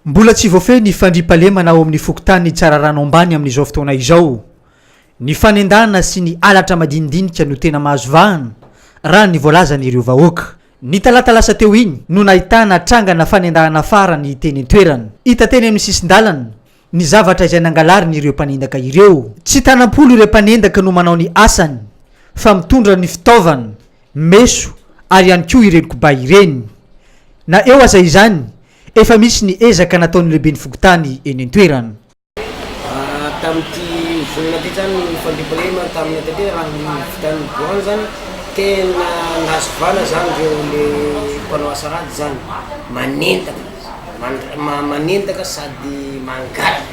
Mbola tsy voafehy ny fandriampahalemana ao amin'ny fokontany Tsararano Ambany amin'izao fotoana izao. Ny fanendahana sy ny halatra madinidinika no tena mahazo vahana, raha ny voalazan'ireo vahoaka. Ny talata lasa teo iny no nahitana trangana fanendahana farany teny an-toerana. Hita teny amin'ny sisin-dalana ny zavatra izay nangalarin'ireo mpanendaka ireo. Tsy tanam-polo ireo mpanendaka no manao ny asany fa mitondra ny fitaovana, meso ary ihany koa ireny kobay ireny. Na eo aza izany, efa misy ny ezaka nataon'ny lehiben'ny fokontany eny an-toerana. Tamin'ity volana ity zany ny fandriampahalemana tamin'ny taty raha ny vitan'ny douane zany tena nahazo vahana zany reo le mpanao asa ratsy zany manendaka manendaka sady mangalatra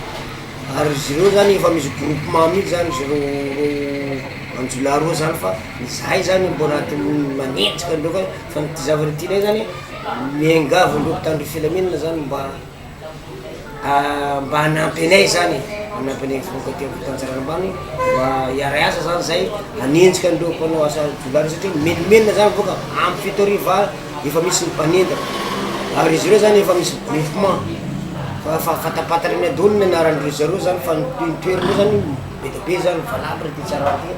ary izy ireo zany efa misy groupement mihitsy zany zareo reo anjolahy reo zany fa izahay zany mbola manenjika andreo fa fa ty zavatra tianay zany miangavy andreo mpitandro filaminana zany mba Mba hanampy anay zany e, hanampy anay vahoaka aty amin'ny Antsarana ambany mba hiara-hiasa zany zay hanenjika an'ireo mpanao asa jiolahy reo satria mimenomenona zany vahoaka amin'ny 7 hariva efa misy ny mpanendaka ary izy ireo zany efa misy groupement fa fa fantapantatra daholo ny anaran-dry zareo zany fa ny toerana eo zany be dia be zany valable ty Tsarana ty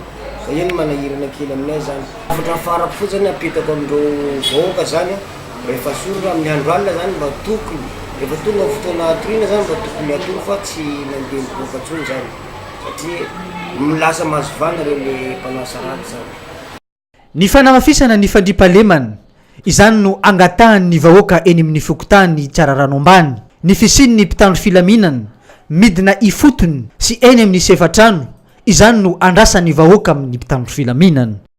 fa io no manahirana kely aminay zany. Hafatra farako fotsiny apetako amindreo vahoaka zany a. Rehefa sorona amin'ny andro alina zany mba tokony rehefa tonga ny fotoana hatoriana zany mba tokony hatory fa tsy mandeha mivoaka intsony zany satria lasa mahazo vahana reo le mpanao asa ratsy zany. Ny fanamafisana ny fandriampahalemana, izany no angatahan'ny vahoaka eny amin'ny fokontany Tsararano Ambany. Ny fisian'ny mpitandro filaminana midina ifotony sy eny amin'ny sefatrano, izany no andrasan'ny vahoaka amin'ny mpitandro filaminana.